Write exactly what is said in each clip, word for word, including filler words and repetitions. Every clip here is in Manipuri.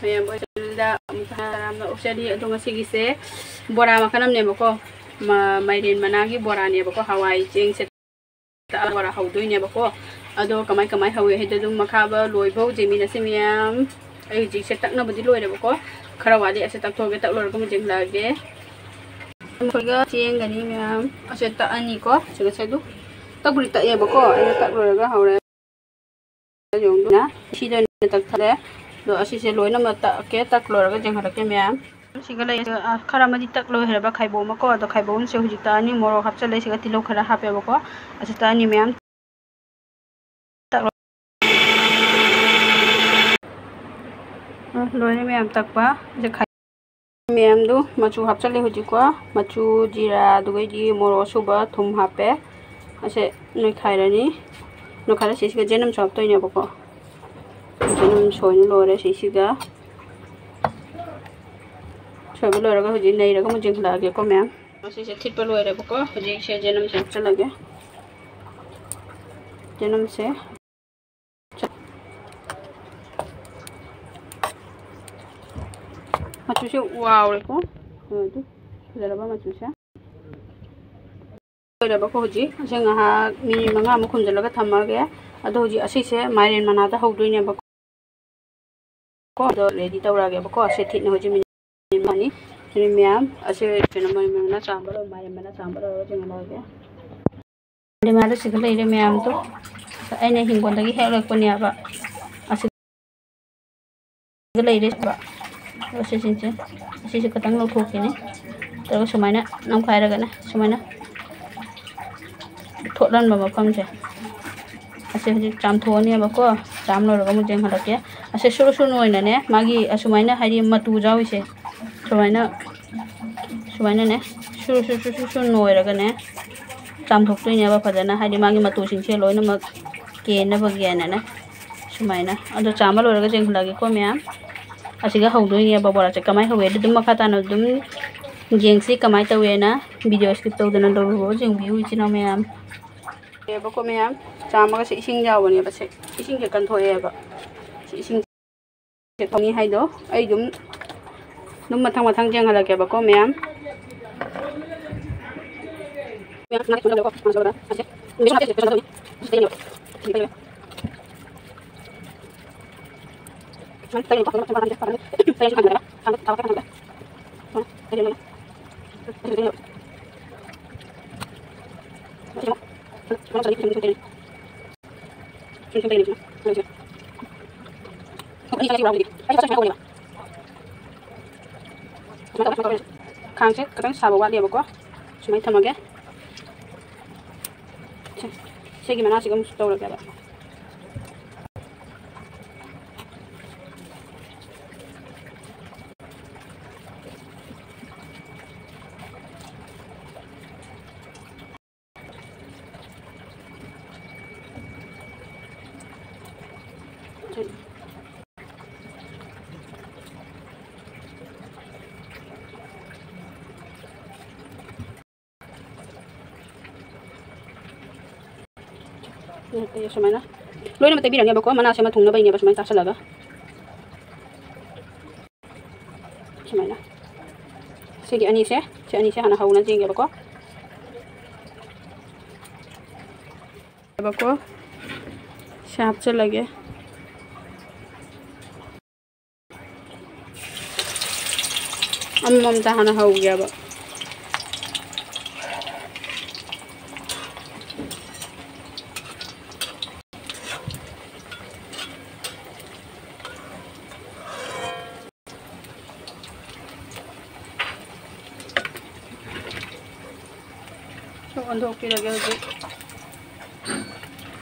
ꯃꯌꯥꯝ ꯑꯣꯏꯁꯤꯜꯂ ꯑꯃꯨꯛ ꯇꯔꯥꯝꯅ ꯑꯣꯛꯆꯔꯤ꯫ ꯑꯗꯣ ꯉꯁꯤꯒꯤꯁꯦ ꯕꯣꯔꯥ ꯃꯈꯜ ꯑꯃꯅꯦꯕꯀꯣ꯫ ꯃ-, ꯃꯥꯏꯔꯦꯟ ꯃꯅꯥꯒꯤ ꯕꯣꯔꯥꯅꯦꯕꯀꯣ꯫ ꯍꯋꯥꯏ ꯆꯦꯡꯁꯦ ꯇꯛꯑꯒ ꯕꯣꯔꯥ ꯍꯧꯗꯣꯏꯅꯦꯕꯀꯣ꯫ ꯑꯗꯣ ꯀꯃꯥꯏ ꯀꯃꯥꯏ ꯍꯧꯋꯦ ꯍꯥꯏꯗꯣ ꯑꯗꯨꯝ ꯃꯈꯥ ꯂꯣꯏꯕ ꯍꯧꯖꯦ ꯃꯤꯅꯁꯦ ꯃꯌꯥꯝ꯫ ꯑꯩ ꯍꯧꯖꯤꯛꯁꯦ ꯇꯛꯅꯕꯗꯤ ꯂꯣꯏꯔꯦꯕꯀꯣ꯫ ꯈꯔ ꯋꯥꯠꯂꯤ꯫ ꯑꯁꯦ ꯇꯛꯊꯣꯛꯑꯒꯦ꯫ ꯇꯛ ꯂꯣꯏꯔꯒ ꯑꯃꯨꯛ ꯌꯦꯡꯂꯛꯑꯒꯦ꯫ ꯑꯩꯈꯣꯏꯒ ꯆꯦꯡꯒꯅꯤ ꯃꯌꯥꯝ꯫ ꯑꯁꯦ ꯇꯛꯑꯅꯤꯀꯣ꯫ ꯁꯤꯒꯁꯦ ꯑꯗꯨ ꯇꯛꯄꯨꯗꯤ ꯇꯛꯑꯦꯕꯀꯣ꯫ ꯑꯩꯅ ꯇꯛ ꯂꯣꯏꯔꯒ ꯍꯧꯔꯦ꯫ ꯌꯦꯡꯉꯨꯗꯅ ꯁꯤꯗ ꯑꯣꯏꯅ ꯇꯛꯊꯔꯦ꯫ ꯑꯗꯣ ꯑꯁꯤꯁꯦ ꯂꯣꯏꯅꯃꯛ ꯇꯛꯑꯒꯦ꯫ ꯇꯛ ꯂꯣꯏꯔꯒ ꯌꯦꯡꯍꯜꯂꯛꯀꯦ ꯃꯌꯥꯝ꯫ ꯁꯤꯒ ꯂꯩ, ꯑ, ꯈꯔ ꯑꯃꯗꯤ ꯇꯛ ꯂꯣꯏꯈ꯭ꯔꯦꯕ ꯈꯥꯏꯕꯣꯛ ꯑꯃꯀꯣ꯫ ꯑꯗꯣ ꯈꯥꯏꯕꯣꯛ ꯑꯃꯁꯦ ꯍꯧꯖꯤꯛ ꯇꯛꯑꯅꯤ꯫ ꯃꯣꯔꯣꯛ ꯍꯥꯞꯆꯜꯂꯦ꯫ ꯁꯤꯒ ꯇꯤꯜꯍꯧ ꯈꯔ ꯍꯥꯞꯄꯦꯕꯀꯣ꯫ ꯑꯁꯤ ꯇꯛꯑꯅꯤ ꯃꯌꯥꯝ꯫ ꯇꯛ-, ꯑ, ꯂꯣꯏꯔꯦ ꯃꯌꯥꯝ ꯇꯛꯄ꯫ ꯁꯤꯗ ꯈꯥꯏ-, ꯃꯌꯥꯝꯗꯨ ꯃꯆꯨ ꯍꯥꯞꯆꯜꯂꯦ ꯍꯧꯖꯤꯛꯀꯣ꯫ ꯃꯆꯨ, ꯖꯤꯔꯥ, ꯑꯗꯨꯒꯩꯗꯤ ꯃꯣꯔꯣꯛ ꯑꯁꯨꯕ, ꯊꯨꯝ ꯍꯥꯞꯄꯦ꯫ ꯑꯁꯦ ꯅꯣꯏꯈꯥꯏꯔꯅꯤ꯫ ꯅꯣꯏꯈꯥꯏꯔ ꯁꯤꯁꯤꯒ ꯖꯦꯅꯝꯁꯨ ꯍꯥꯞꯇꯣꯏꯅꯦꯕꯀꯣ꯫ ꯖꯦꯅꯝ ꯁꯣꯏꯅ ꯂꯣꯏꯔꯦ ꯁꯤꯁꯤꯒ꯫ ꯁꯣꯏꯕ ꯂꯣꯏꯔꯒ ꯍꯧꯖꯤꯛ ꯅꯩꯔꯒ ꯑꯃꯨꯛ ꯌꯦꯡꯍꯜꯂꯛꯑꯒꯦꯀꯣ ꯃꯌꯥꯝ꯫ ꯃꯁꯤꯁꯦ ꯊꯤꯠꯄ ꯂꯣꯏꯔꯦꯕꯀꯣ꯫ ꯍꯧꯖꯤꯛ ꯁꯦ ꯖꯦꯅꯝꯁꯦ ꯍꯥꯞꯆꯜꯂꯒꯦ꯫ ꯖꯦꯅꯝꯁꯦ꯫ ꯃꯆꯨꯁꯦ ꯋꯥꯎꯔꯦꯀꯣ꯫ ꯑꯗꯨ ꯐꯖꯔꯕ ꯃꯆꯨꯁꯦ꯫ ꯂꯣꯏꯔꯕꯀꯣ ꯍꯧꯖꯤꯛ꯫ ꯑꯁꯤ ꯉꯥꯏꯍꯥꯛ ꯃꯤꯅꯤꯠ ꯃꯉꯥꯃꯨꯛ ꯈꯨꯝꯖꯤꯜꯂꯒ ꯊꯝꯃꯒꯦ꯫ ꯑꯗꯣ ꯍꯧꯖꯤꯛ ꯑꯁꯤꯁꯦ ꯃꯥꯏꯔꯦꯟ ꯃꯅꯥꯗ ꯍꯧꯗꯣꯏꯅꯦꯕꯀꯣ꯫ ꯑꯗꯣ ꯔꯦꯗꯤ ꯇꯧꯔꯛꯑꯒꯦꯕꯀꯣ꯫ ꯑꯁꯤ ꯊꯤꯠꯅ ꯍꯧꯖꯤꯛ ꯃꯤꯅꯤꯠ ꯑꯅꯤ꯫ ꯑꯗꯨ ꯃꯌꯥꯝ ꯑꯁꯤ ꯀꯩꯅꯣ ꯃꯥꯏꯔꯦꯟ ꯃꯅꯥ ꯆꯥꯝꯕ ꯂꯣꯏ-, ꯃꯥꯏꯔꯦꯟ ꯃꯅꯥ ꯆꯥꯝꯕ ꯂꯣꯏꯔꯒ ꯆꯤꯡꯍꯜꯂꯛꯑꯒꯦ꯫ ꯃꯥꯏꯔꯦꯟ ꯃꯅꯥꯗꯣ ꯁꯤꯗ ꯂꯩꯔꯦ ꯃꯌꯥꯝꯗꯣ꯫ ꯑꯩꯅ ꯍꯤꯡꯒꯣꯜꯗꯒꯤ ꯍꯦꯛꯂꯛꯄꯅꯦꯕ꯫ ꯑꯁꯤ ꯂꯩꯔꯦ꯫ ꯑꯁꯤꯁꯤꯡꯁꯦ, ꯑꯁꯤꯁꯦ ꯈꯤꯇꯪ ꯂꯧꯊꯣꯛꯀꯦꯅꯦ꯫ ꯅꯠꯇ꯭ꯔꯒ ꯁꯨꯃꯥꯏꯅ ꯅꯝꯈꯥꯏꯔꯒꯅꯦ, ꯁꯨꯃꯥꯏꯅ ꯊꯣꯠꯍꯟꯕ ꯃꯐꯝꯁꯦ꯫ ꯑꯁꯤ ꯍꯧꯖꯤꯛ ꯆꯥꯝꯊꯣꯛꯑꯅꯦꯕꯀꯣ꯫ ꯆꯥꯝ ꯂꯣꯏꯔꯒ ꯑꯃꯨꯛ ꯌꯦꯡꯍꯜꯂꯛꯀꯦ꯫ ꯑꯁꯤ ꯁꯨꯔꯨ ꯁꯨꯔꯨ ꯑꯣꯏꯅꯅꯦ, ꯃꯥꯒꯤ ꯑꯁꯨꯃꯥꯏꯅ ꯍꯥꯏꯗꯤ ꯃꯇꯨ ꯌꯥꯎꯔꯤꯁꯦ, ꯁꯨꯃꯥꯏꯅ, ꯁꯨꯃꯥꯏꯅꯅꯦ, ꯁꯨꯔꯨ ꯁꯨꯔꯨ ꯁꯨꯔꯨ ꯁꯨꯔꯨ ꯅꯣꯏꯔꯒꯅꯦ ꯆꯥꯝꯊꯣꯛꯇꯣꯏꯅꯦꯕ ꯐꯖꯅ꯫ ꯍꯥꯏꯗꯤ ꯃꯥꯒꯤ ꯃꯇꯨꯁꯤꯡꯁꯦ ꯂꯣꯏꯅꯃꯛ ꯀꯦꯟꯅꯕꯒꯤ ꯍꯥꯏꯅꯅꯦ꯫ ꯁꯨꯃꯥꯏꯅ꯫ ꯑꯗꯣ ꯆꯥꯝꯕ ꯂꯣꯏꯔꯒ ꯌꯦꯡꯍꯜꯂꯛꯑꯒꯦꯀꯣ ꯃꯌꯥꯝ꯫ ꯑꯁꯤꯒ ꯍꯧꯗꯣꯏꯅꯦꯕ ꯕꯣꯔꯥꯁꯦ꯫ ꯀꯃꯥꯏꯅ ꯍꯧꯋꯦ ꯑꯗꯨ ꯑꯗꯨꯝ ꯃꯈꯥ ꯇꯥꯅ ꯑꯗꯨꯝ ꯌꯦꯡꯁꯤ ꯀꯃꯥꯏꯅ ꯇꯧꯋꯦꯅ꯫ ꯚꯤꯗꯤꯑꯣ skip ꯇꯧꯗꯅ ꯂꯣꯏꯕꯐꯥꯎ ꯌꯦꯡꯕꯤꯌꯨ ꯏꯆꯤꯟ ꯏꯅꯥꯎ ꯃꯌꯥꯝ꯫ ꯌꯦꯡꯉꯦꯕꯀꯣ ꯃꯌꯥꯝ, ꯆꯥꯝꯃꯒꯁꯦ ꯏꯁꯤꯡ ꯌꯥꯎꯕꯅꯦꯕ꯫ ꯁꯦ, ꯏꯁꯤꯡꯁꯦ ꯀꯟꯊꯣꯛꯑꯦꯕ꯫ ꯁꯤ ꯏꯁꯤꯡ ꯊꯣꯡꯉꯤ ꯍꯥꯏꯗꯣ ꯑꯩ ꯑꯗꯨꯝ, ꯑꯗꯨꯝ ꯃꯊꯪ ꯃꯊꯪ ꯌꯦꯡꯍꯜꯂꯛꯀꯦꯕꯀꯣ ꯃꯌꯥꯝ꯫ ꯈꯥꯡꯁꯦ ꯈꯤꯇꯪ ꯁꯥꯕ ꯋꯥꯠꯂꯤꯕꯀꯣ, ꯁꯨꯃꯥꯏꯅ ꯊꯝꯃꯒꯦ꯫ ꯁꯦ, ꯁꯤꯒꯤ ꯃꯅꯥꯁꯤꯒ ꯑꯃꯨꯛ ꯇꯧꯔꯒꯦꯕ꯫ ꯁꯨꯃꯥꯏꯅ ꯂꯣꯏꯅꯃꯛ ꯇꯩꯕꯤꯔꯅꯦꯕꯀꯣ, ꯃꯅꯥꯁꯦ ꯑꯃ ꯊꯨꯡꯅꯕꯩꯅꯦꯕ ꯁꯨꯃꯥꯏꯅ ꯇꯥꯁꯜꯂꯒ꯫ ꯁꯨꯃꯥꯏꯅ ꯁꯤꯒꯤ ꯑꯅꯤꯁꯦ, ꯁꯤ ꯑꯅꯤꯁꯦ ꯍꯥꯟꯅ ꯍꯧꯅ ꯌꯦꯡꯒꯦꯕꯀꯣ꯫ ꯕꯀꯣ, ꯁꯤ ꯍꯥꯞꯆꯤꯜꯂꯒꯦ꯫ ꯑꯃꯃꯝꯇ ꯍꯥꯟꯅ ꯍꯧꯒꯦꯕ꯫ ꯁꯨꯝ ꯑꯣꯟꯊꯣꯛꯄꯤꯔꯒꯦ ꯍꯧꯖꯤꯛ꯫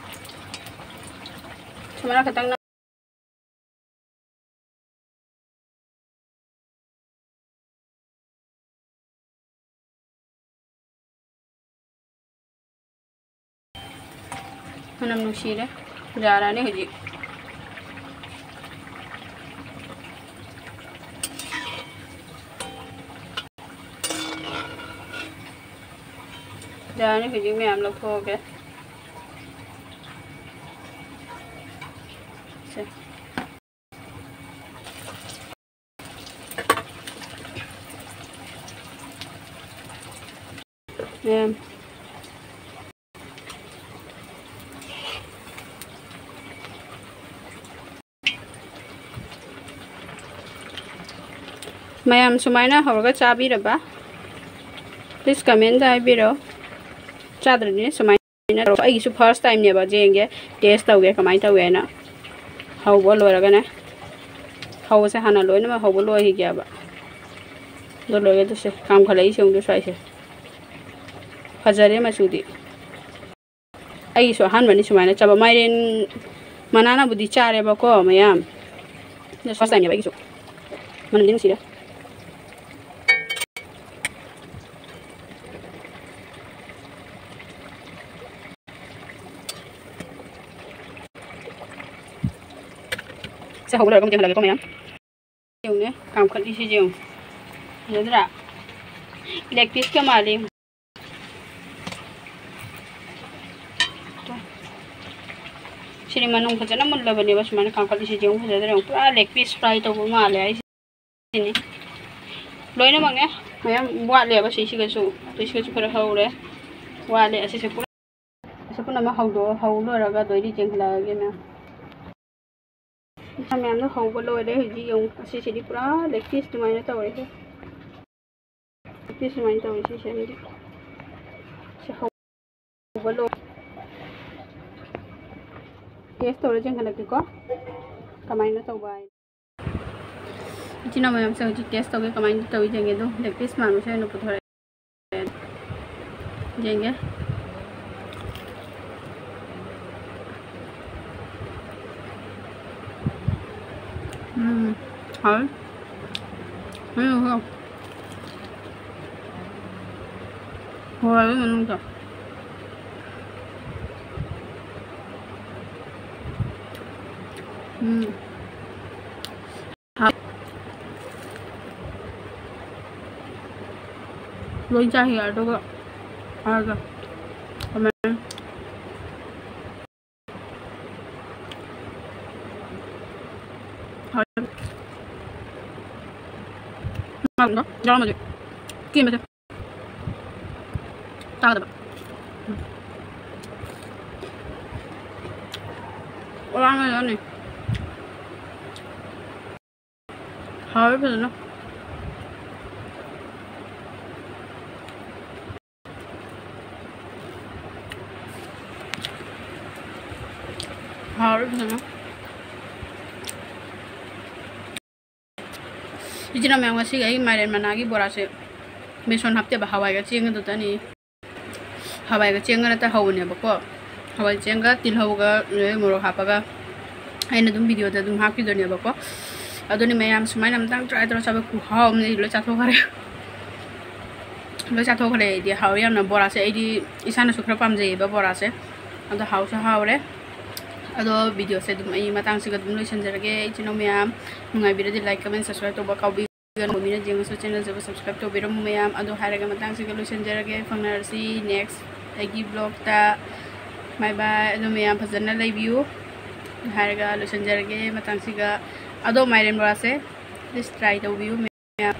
ꯁꯨꯃꯥꯏꯅ ꯈꯤꯇꯪ ꯃꯅꯝ ꯅꯨꯡꯁꯤꯔꯦ꯫ ꯌꯥꯔꯅꯤ ꯍꯧꯖꯤꯛ꯫ ꯌꯥꯔꯅꯤ ꯍꯧꯖꯤꯛ ꯃꯌꯥꯝ ꯂꯧꯊꯣꯛꯑꯒꯦ꯫ ꯁꯦ꯫ ꯃꯌꯥꯝ꯫ ꯃꯌꯥꯝ ꯁꯨꯃꯥꯏꯅ ꯍꯧꯔꯒ ꯆꯥꯕꯤꯔꯕ? Please comment ꯍꯥꯏꯕꯤꯔꯣ꯫ ꯆꯥꯗ꯭ꯔꯗꯤ ꯁꯨꯃꯥꯏꯅ ꯇꯧꯔꯣ꯫ ꯑꯩꯒꯤꯁꯨ first time ꯅꯦꯕ꯫ ꯌꯦꯡꯒꯦ, test ꯇꯧꯒꯦ ꯀꯃꯥꯏꯅ ꯇꯧꯒꯦ ꯍꯥꯏꯅ꯫ ꯍꯧꯕ ꯂꯣꯏꯔꯒꯅꯦ, ꯍꯧꯕꯁꯦ ꯍꯥꯟꯅ ꯂꯣꯏꯅꯃꯛ ꯍꯧꯕ ꯂꯣꯏꯈꯤꯒꯦꯕ꯫ ꯑꯗꯨ ꯂꯣꯏꯔꯦ, ꯑꯗꯨꯁꯦ ꯀꯥꯝꯈꯠꯂꯛꯏꯁꯦ ꯑꯃꯨꯛ ꯁ꯭ꯋꯥꯏꯁꯦ꯫ ꯐꯖꯔꯦ ꯃꯆꯨꯗꯤ꯫ ꯑꯩꯒꯤꯁꯨ ꯑꯍꯥꯟꯕꯅꯤ ꯁꯨꯃꯥꯏꯅ ꯆꯥꯕ꯫ ꯃꯥꯏꯔꯦꯟ ꯃꯅꯥꯅꯕꯨꯗꯤ ꯆꯥꯔꯦꯕꯀꯣ ꯃꯌꯥꯝ, ꯑꯗꯣ first time ꯅꯦꯕ ꯑꯩꯒꯤꯁꯨ꯫ ꯃꯅꯝꯗꯤ ꯅꯨꯡꯁꯤꯔꯦ꯫ ꯁꯦ ꯍꯧꯕ ꯂꯣꯏꯔꯒ ꯑꯃꯨꯛ ꯌꯦꯡꯍꯜꯂꯒꯦꯀꯣ ꯃꯌꯥꯝ꯫ ꯌꯦꯡꯉꯨꯅꯦ, ꯀꯥꯝꯈꯠꯂꯤꯁꯤ ꯌꯦꯡꯉꯨ꯫ ꯐꯖꯗ꯭ꯔꯥ? Leg piece ꯀ ꯃꯥꯜꯂꯤ꯫ ꯁꯤꯗꯤ ꯃꯅꯨꯡ ꯐꯖꯅ ꯃꯨꯜꯂꯕꯅꯦꯕ, ꯁꯨꯃꯥꯏꯅ ꯀꯥꯝꯈꯠꯂꯤꯁꯤ ꯌꯦꯡꯉꯨ, ꯐꯖꯗ꯭ꯔꯥ? ꯌꯦꯡꯉꯨ, ꯄꯨꯔꯥ leg piece fry ꯇꯧꯕ ꯃꯥꯜꯂꯦ ꯍꯥꯏꯁꯦ꯫ ꯁꯤꯅꯤ꯫ ꯂꯣꯏꯅꯃꯛꯅꯦ꯫ ꯃꯌꯥꯝ ꯋꯥꯠꯂꯦꯕ ꯁꯤꯁꯤꯒꯁꯨ꯫ ꯁꯤꯁꯤꯒꯁꯨ ꯈꯔ ꯍꯧꯔꯦ꯫ ꯋꯥꯠꯂꯦ꯫ ꯑꯁꯤꯁꯨ ꯄꯨꯔꯥ, ꯑꯁꯤ ꯄꯨꯝꯅꯃꯛ ꯍꯧꯗꯣꯛꯑ, ꯍꯧ ꯂꯣꯏꯔꯒ ꯑꯗꯨ ꯑꯩꯗꯤ ꯌꯦꯡꯍꯜꯂꯛꯑꯒꯦ ꯃꯌꯥꯝ꯫ ꯃꯌꯥꯝꯗꯣ ꯍꯧꯕ ꯂꯣꯏꯔꯦ꯫ ꯍꯧꯖꯤꯛ ꯌꯦꯡꯉꯨ꯫ ꯑꯁꯤꯁꯤꯗꯤ ꯄꯨꯔꯥ leg piece ꯑꯗꯨꯃꯥꯏꯅ ꯇꯧꯔꯦ꯫ Piece ꯁꯨꯃꯥꯏꯅ ꯇꯧꯔꯦ ꯁꯤꯁꯦ꯫ ꯑꯗꯨꯗꯤ ꯁꯤ ꯍꯧꯕ ꯂꯣꯏ-, test ꯇꯧꯔ ꯌꯦꯡꯍꯜꯂꯛꯀꯦꯀꯣ, ꯀꯃꯥꯏꯅ ꯇꯧꯕ ꯍꯥꯏꯅ꯫ ꯏꯆꯤꯟ ꯏꯅꯥꯎ ꯃꯌꯥꯝꯁꯦ ꯍꯧꯖꯤꯛ test ꯇꯧꯒꯦ, ꯀꯃꯥꯏꯅ ꯇꯧꯋꯤ ꯌꯦꯡꯒꯦ꯫ ꯑꯗꯨ leg piece ꯃꯥꯟꯕꯁꯦ ꯑꯣꯏꯅ ꯄꯨꯊꯣꯔꯛꯑꯦ꯫ ꯌꯦꯡꯒꯦ꯫ ꯎꯝ, ꯍꯥꯎꯋꯦ꯫ ꯎꯝ, ꯍꯥꯎꯋꯦ꯫ ꯍꯥꯎꯋꯦ ꯃꯅꯨꯡꯗ꯫ ꯎꯝ꯫ ꯍꯥꯎ-, ꯂꯣꯏ ꯆꯥꯈꯤ ꯑꯗꯨꯒ ꯍꯥꯏꯔꯒ ꯀꯃꯥꯏꯅ꯫ ꯍꯥꯎ-, ꯌꯥꯎꯔꯝꯃꯗꯤ ꯀꯦꯝꯕꯁꯦ꯫ ꯆꯥꯒꯗꯕ꯫ ꯑꯣꯂꯥꯡ ꯂꯩꯔꯅꯤ꯫ ꯍꯥꯎꯋꯦ ꯐꯖꯅ꯫ ꯍꯥꯎꯋꯦ ꯐꯖꯅ꯫ ꯏꯆꯤꯟ ꯏꯅꯥꯎ ꯃꯌꯥꯝ, ꯉꯁꯤꯒꯤ ꯑꯩ ꯃꯥꯏꯔꯦꯟ ꯃꯅꯥꯒꯤ ꯕꯣꯔꯥꯁꯦ ꯕꯦꯁꯣꯟ ꯍꯥꯞꯇꯦꯕ, ꯍꯋꯥꯏꯒ ꯆꯦꯡꯒꯗꯨꯗꯅꯤ꯫ ꯍꯋꯥꯏꯒ ꯆꯦꯡꯒ ꯅꯠꯇ ꯍꯧꯕꯅꯦꯕꯀꯣ꯫ ꯍꯋꯥꯏ ꯆꯦꯡꯒ ꯇꯤꯜꯍꯧꯒ, ꯑꯗꯩ ꯃꯣꯔꯣꯛ ꯍꯥꯞꯄꯒ ꯑꯩꯅ ꯑꯗꯨꯝ videoꯗ ꯑꯗꯨꯝ ꯍꯥꯞꯈꯤꯗꯣꯏꯅꯦꯕꯀꯣ꯫ ꯑꯗꯨꯅꯤ ꯃꯌꯥꯝ, ꯁꯨꯃꯥꯏꯅ ꯑꯝꯇꯪ try ꯇꯧꯔ ꯆꯥꯕ, ꯈꯨꯍꯥꯎ ꯑꯃꯅꯤ꯫ ꯂꯣꯏ ꯆꯥꯊꯣꯛꯈ꯭ꯔꯦ꯫ ꯂꯣꯏ ꯆꯥꯊꯣꯛꯈ꯭ꯔꯦ ꯑꯩꯗꯤ꯫ ꯍꯥꯎꯋꯦ ꯌꯥꯝꯅ ꯕꯣꯔꯥꯁꯦ꯫ ꯑꯩꯗꯤ ꯏꯁꯥꯅꯁꯨ ꯈꯔ ꯄꯥꯝꯖꯩꯌꯦꯕ ꯕꯣꯔꯥꯁꯦ꯫ ꯑꯗꯣ ꯍꯥꯎꯁꯨ ꯍꯥꯎꯔꯦ꯫ ꯑꯗꯣ videoꯁꯦ ꯑꯗꯨꯝ ꯑꯩ ꯃꯇꯥꯡꯁꯤꯒ ꯑꯗꯨꯝ ꯂꯣꯏꯁꯤꯟꯖꯔꯒꯦ꯫ ꯏꯆꯤꯟ ꯏꯅꯥꯎ ꯃꯌꯥꯝ, ꯅꯨꯡꯉꯥꯏꯕꯤꯔꯗꯤ like, comment, subscribe ꯇꯧꯕ ꯀꯥꯎꯕꯤꯒꯅꯨ꯫ ꯃꯤꯅ ꯌꯦꯡꯉꯁꯨ channelꯁꯤꯕꯨ subscribe ꯇꯧꯕꯤꯔꯝꯃꯨ ꯃꯌꯥꯝ꯫ ꯑꯗꯣ ꯍꯥꯏꯔꯒ ꯃꯇꯥꯡꯁꯤꯒ ꯂꯣꯏꯁꯤꯟꯖꯔꯒꯦ꯫ ꯐꯪꯅꯔꯁꯤ next ꯑꯩꯒꯤ vlogꯇ꯫ Bye bye꯫ ꯑꯗꯣ ꯃꯌꯥꯝ ꯐꯖꯅ ꯂꯩꯕꯤꯌꯨ ꯍꯥꯏꯔꯒ ꯂꯣꯏꯁꯤꯟꯖꯔꯒꯦ ꯃꯇꯥꯡꯁꯤꯒ꯫ ꯑꯗꯣ ꯃꯥꯏꯔꯦꯟ ꯕꯣꯔꯥꯁꯦ please try ꯇꯧꯕꯤꯌꯨ ꯃꯌꯥꯝ꯫